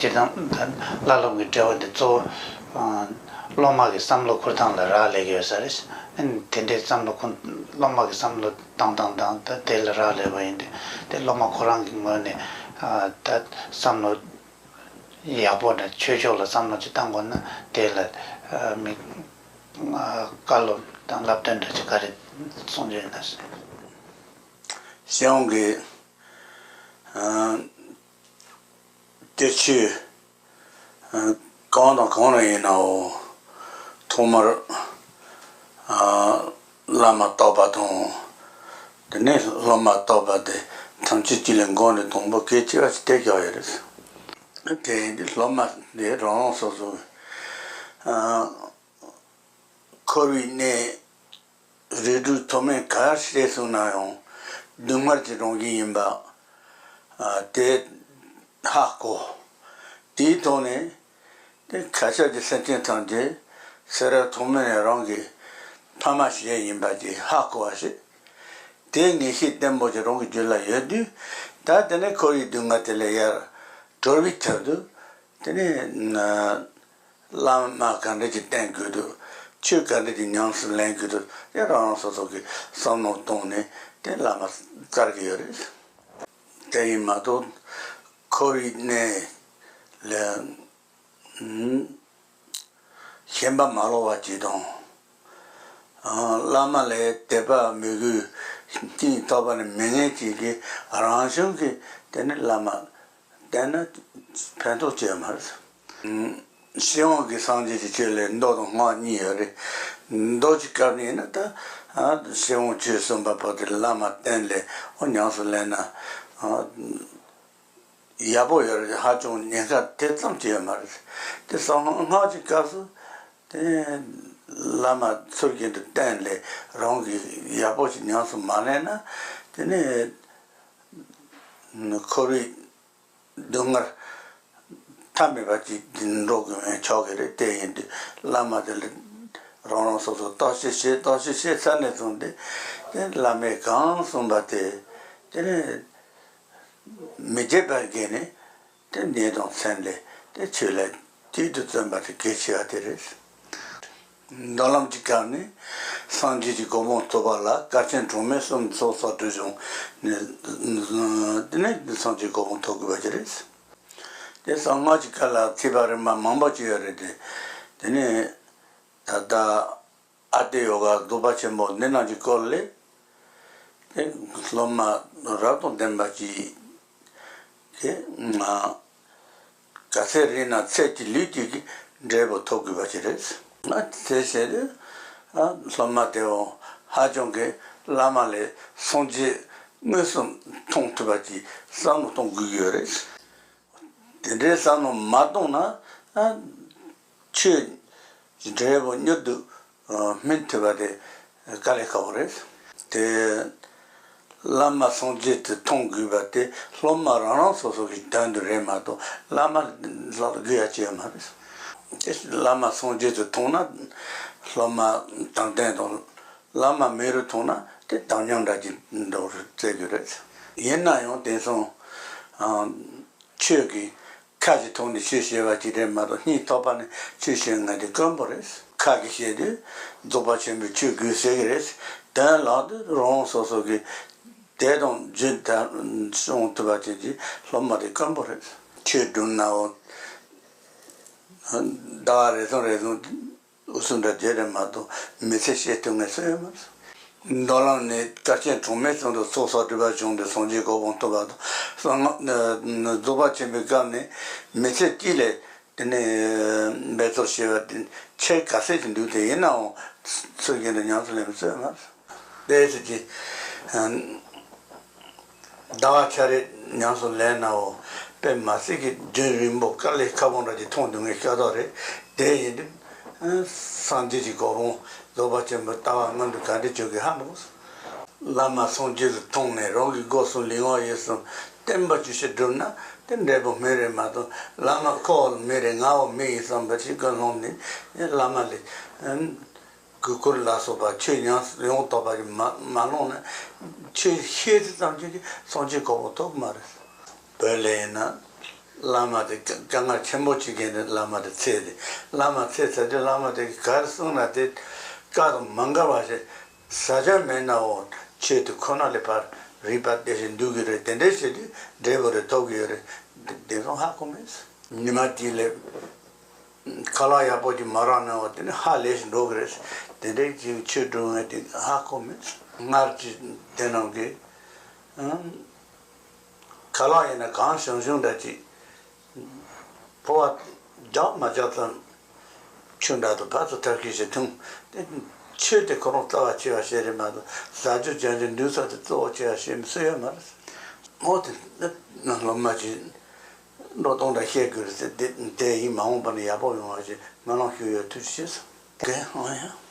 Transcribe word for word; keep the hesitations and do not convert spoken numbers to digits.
སྤྱིར་བཏང་བླ་སློབ་ཀྱི་འབྲེལ་བ་འདི་གཙོ་བོ་སློབ་མ་གི་བསམ་བློ་འཁུར་སྟངས་ལ་རག་ལས་ཀྱི་ཡོད་ས་རེད། དེ་འདྲའི་བསམ་བློ་འཁུར་སློབ་མ་གི་བསམ་བློ་བཏང་སྟངས་དང་ད་དེ་ལ་རག་ལས་པ་ཡིན་དུས། དེ་སློབ་མ་ཁོ་རང་གི་ངོས་ནས་ད་བསམ་བློ་ཡག་པོ་འདྲ་ཆོས་ཕྱོགས་ལ་བསམ་བློ་ཅིག་བཏང་དགོས་ན། དེ་ལ་མི་བཀའ་སློབ་དང་བསླབ་སྟོན་འདྲ་ཅིག་ག་རེ་གསུང་རྒྱུ་ཡིན་ན། སྤྱི་ཡོངས་ཀྱི་གཏེར་ཆོས་གང་དང་གང་རུ་ཡིན་ནའང་ཐོག་མར་བླ་མ་བསྟོད་པ་དང་། དེ་ནས་སློབ་མ་བསྟོད་པ་དེ་ཐམས་ཅད་ཀྱི་ལས་འགོ་ནས་དང་པོ་གལ་ཆེ་བ་ཞིག་དེ་བཞག་ཡོད་རེད། དེ་ཡིན་དུས་སློབ་མ་དེ་རང་རང་སོ་སོ་འཁོར་བའི་གནས་རིགས་དྲུག་མཐོ་དམན་ག་རེ་བཤད་སོང་ན་ཡང་སྡུག་བསྔལ་གྱི་རང་བཞིན་ཡིན་པ་དེ་ཧ་གོ། དེའི་ཐོག་ནས་དེ་ཁ་ཤས་ཀྱི་སེམས་ཅན་ཐམས་ཅད་ཚེ་རབས་ཐོག་མེད་ནས་རང་གི་ཕ་མ་ཞིག་ཡིན་པ་ཅིག་ཧ་གོ་བ་ཞིག་དེ་ངེས་ཤེས་བརྟན་པོ་ཅིག་རང་གི་རྒྱུད་ལ་ཡོད་དུས། ད་དེ་ནས་འཁོར་བའི་སྡུག་བསྔལ་དེ་ལས་ཡར་གྲོལ་བའི་ཆེད་དུ་དེ་ནས་བླ་མ་ག་འདྲ་ཅིག་བསྟེན་དགོས་འདུག་ཆོས་ག་འདྲ་ཅིག་ཉམས་སུ་ལེན་དགོས་འདུག་དེ་རང་རང་སོ་སོ་གི་བསམ་བློ་བཏང་ནས་དེ་བླ་མ་བཙལ་གྱི་ཡོད་རེད། དེ་ཡིན་མ་གཏོགས་འཁོར་བའི་གནས་ལ་ཞེན་པ་མ་ལོག་པ་ཅིག་དང་། བླ་མ་ལ་དད་པ་མོས་གུས་སྙིང་ཐག་པ་ནས་མི་ངེས་ཅིག་གིས་རང་བྱུང་གིས་དེ་ནི་བླ་མ་བསྟེན་ན་ཕན་ཐོགས་ཅི་ཡོད་མ་རེད། སྤྱི་ཡོངས་ཀྱི་སངས་རྒྱས་ཀྱི་ཆོས་ལ་མདོ་དང་སྔགས་གཉིས་ཡོད་རེད། མདོ་གི་སྐབས་ནས་ཡིན་ན་ད་སྤྱི་ཡོངས་ཆོས་གསུམ་པ་པོ་དེ་བླ་མ་བསྟེན་ལས་ཨོ་ཉམས་སུ་ལེན་ན་ཡག་པོ་ཡོད་རེད། ཧ་ཅང་ཉེན་ཁ་དེ་ཙམ་གྱི་ཡོད་མ་རེད། དེ་སང་སྔགས་ཀྱི་སྐབས་སུ་དེ་བླ་མ་ཚུལ་བཞིན་དུ་བསྟེན་ལས་རང་གིས་ཡག་པོ་ཞིག་ཉམས་སུ་མ་ལེན་ན་དེ་ནས་འཁོར་བའི་སྡུག་བསྔལ་མཐའ་མེད་པ་ཅིག་འགྲོ་དགོས་མིན་ཆོག་གི་རེད། དེ་ཡིན་དུས་བླ་མ་དེ་ལ་རང་རང་སོ་སོ་བརྟག་དཔྱད་བྱེད། བརྟག་དཔྱད་བྱས་ཚར་ནས་བཟུང་སྟེ་དེ་བླ་མས་གང་གསུངས་པ་དེ་དེ་ནས་མི་བརྗེད་པར་དགེ་ནས་དེ་ནས་དང་མཚན་ལས་དེ་ཆོས་ལ་དུས་དུ་བརྩོན་པ་དེ་གལ་ཆེ་བ་དེ་རེད། མདོ་ལམ་གྱི་སྐབས་ནས་སངས་རྒྱས་ཀྱི་གོ་འཕང་ཐོབ་པ་ལ་དཀའ་ཆེན་གྲངས་མེད་གསུམ་ཚོགས་བསགས་དུས་བྱུང་ནས་དེ་ནས་སངས་རྒྱས་གོ་འཕང་ཐོབ་དགོས་པ་ཅིག་རེད། དེ་སང་སྔགས་ཀྱི་ཁ་ལ་ཐེག་པ་རིམ་པ་མང་པོ་ཅིག་ཡོད་རེད་དེ། དེ་ནས་ད་ལྟ་ཨ་ཏི་ཡོ་ག་རྫོགས་པ་ཆེན་པོ་འདི་རྣམས་ཀྱི་སྐོར་ལས་དེ་སློབ་མ་རབ་དང་ལྡན་པ་ཅིག་གིས་ང་ག་ཚད་རིང་ན་ཚད་ཀྱི་ལུས་ཀྱི་འབྲས་བུ་ཐོབ་དགོས་པ་ཅིག་རེད། ང་དེ་བྱས་ཏེ་ཨ་སློབ་མ་དེའང་ཧ་ཅང་གི་བླ་མ་ལས་སངས་རྒྱས་མངོན་སུམ་མཐོང་ཐུབ་པ་ཅིག་བསམ་བློ་གཏོང་དགོས་ཀྱི་ཡོད་རེད། དེ་འདྲའི་བསམ་བློ་མ་གཏོང་ན་ཨ་ཆོས་ཀྱི་འབྲས་བུ་མྱུར་དུ་སྨིན་ཐུབ་པ་དེ་དཀའ་ལས་ཁག་པོ་རེད། དེ་བླ་མ་སངས་རྒྱས་དེ་མཐོང་དགོས་པ་དེ་སློབ་མ་རང་རང་སོ་སོ་གི་དོན་དུ་རེད་མ་གཏོགས་བླ་མ་ལ་དགོས་ཡ་ཅི་ཡང་མ་རེད། དེ་བླ་མ་སངས་རྒྱས་དེ་མཐོང་ན་སློབ་མ་དམ་ལྡན་དང་། བླ་མ་མེ་རུ་མཐོང་ན་དེ་དམ་ཉམས་འདྲ་གྱི་འགྲོ་རུ་བཙལ་གི་རེད། ཡིན་ན་ཡང་དེང་སང་ཆོས་ཀྱི་ཁ་ཅིག་ཐོག་ནས་ཆོས་བཤད་པ་ཅིག་རེད་མ་གཏོགས་སྙིང་ཐག་པ་ནས་ཆོས་བཤད་མཁན་དེ་དཀོན་པོ་རེད། ཁ་གིས་བཤད་དུས་རྫོགས་པ་ཆེན་པོའི་ཆོས་དགོས་ཟེར་གི་རེད། དོན་ལག་ཏུ་རང་སོ་སོ་གི་དད་དང་རྒྱུན་དུ་སྲུང་ཐུབ་པ་ཅིག་གི་སློབ་མ་དེ་དཀོན་པོ་རེད། ཆོས་སྒྲུབ་ནའང་ཟླ་བ་རེ་ཟུང་རེ་ཟུང་། འུ་ཚོ་འདྲ་བརྗེད་རེད་མ་གཏོགས་མི་ཚེ་བཤད་ཐུབ་མཁན་སུ་ཡོད་མ་རེད། མདོ་ལམ་ནས་དཀའ་སྤྱད་གྲངས་མེད་ཙམ་དུ་ཚོགས་བསགས་སྒྲིབ་པ་བྱུང་སྟེ་སངས་རྒྱས་གོ་འཕང་ཐོབ་པ་དང་། གསང་སྔགས་རྫོགས་པ་ཆེན་པོའི་སྐབས་ནས་མི་ཚེ་གཅིག་ལས་དེ་ནས་འབད་རྩོལ་བྱས་པ་དེ་ཆེས་ག་ཚད་ཅིག་འདུག་དེ་ཡིན་ནའང་ཚུལ་བཞིན་དུ་ཉམས་སུ་ལེན་པ་སུ་ཡོད་མ་རེད། དེ་ཚོ་ཅིག་ཟླ་བ་ཆ་རེ་ཉམས་སུ་ལེན་ནའང་དཔེ་མ་སྲིད་ཀྱི་རྒྱུན་རིང་པོ་དཀའ་ལས་ཁག་པོ་འདྲ་ཅིག་མཐོང་འདུག་ངས་ཤ་སྟག་རེད། དེ་ཡིན་དུས་སངས་རྒྱས་ཀྱི་གོ་འཕང་རྫོགས་པ་ཆེན་པོའི་ལྟ་བ་མངོན་དུ་ག་འདྲ་བྱུང་གི་ཧ་མ་གོ། བླ་མ་སངས་རྒྱས་སུ་མཐོང་ནས་རང་གི་སྒོ་གསུམ་ལུས་ངག་ཡིད་གསུམ་བརྟན་པོ་བཅུ་ཞིག་བསྒྲུབས་ན་དེ་འབྲས་བུ་སྨིན་རེད་མ་གཏོགས། བླ་མ་ཁོ་བོ་ལ་སྨིན་རེད་ང་བོ་སྨིན་ཡིན་བསམ་པ་ཞིག་ཀུན་སློང་ནས་བླ་མ་ལས། གུས་བཀུར་ལ་སོགས་པ་ཆོས་ཉམས་ཡོངས་རྫོགས་པ་ཞིག་མ་མ་ལོངས་ན་ཆོས་ཤེས་ཚད་ཙམ་ཞིག་གིས་སངས་རྒྱས་གོ་འཕང་ཐོབ་མ་རེད། བོད་ལ་ཡིན་ན་ བླ་མ་དེ་དཀའ་དཀའ་ངལ་ཆེན་པོ་ཅིག་གིས་ནི་བླ་མ་དེ་འཚོལ་ཏེ། བླ་མ་འཚོལ་ཚར་དུས་བླ་མ་དེ་གིས་ག་རེ་གསུངས་ན་དེ་བཀའ་དང་མ་འགལ་བ་ཞིག་ཟ་ཆ་མེད་ནའང་ཆོས་དེ་ཁོ་ན་ལས་ཕར་རིག་པ་སྟེར་བཞིན་འདུག་གི་རེད། དེ་འདྲའི་བྱེད་དུས་འབྲས་བུ་རེ་ཐོབ་ཀྱི་ཡོད་རེད། དེ་དེ་ཚོ་ཧ་གོ་མེད། ཉི་མ་དེ་ལས་ཁ་ལག་ཡག་པོ་ཅིག་མ་རག་ན་བ་དེ་ནི་ཧ་ལས་ཤིག་འགྲོ་གི་རེད། དེ་འདྲའི་ཅིག་ཆོས་སྒྲུབ་མཁན་དེ་ཧ་གོ་མེད། སྔར་གྱི་དེ་རྣམས་ཀྱིས་ཨང་། ཁ་ལག་ཡིན་ན་གང་བྱུང་བྱུང་འདྲ་ཅིག་ཕོ་བ་རྒྱག་མ་རྒྱག་ཙམ་ཆུ་འདྲ་དང་ཕར་ཚུར་ཐབས་ཤེས་བྱེད་ཐུབ། དེ་ཆོས་དེ་ཁོ་རང་རྩ་བ་ཆེ་བ་ཞིག་རེད་མ་གཏོགས་ཟ་རྒྱུ་བྱ་རྒྱུ་འདུག་ས་དེ་གཙོ་བོ་ཆེ་བ་ཞིག་མི་སྲིད་ཡོད་མ་རེད། འོ་དེ་ནི་སློབ་མ་ཅིག་འགྲོ་སྟངས་འདྲ་བཤད་དགོས་རེད་ཟེར། དེ་དེ་ཡིན་མ་འོངས་པ་ནས་ཡག་པོ་ཡོང་བ་ཞིག་སྨོན་ལམ་ཞུ་ཡོད། ཐུགས་རྗེ་ཆེ་ཟེར། དེ་འོ་ཡ།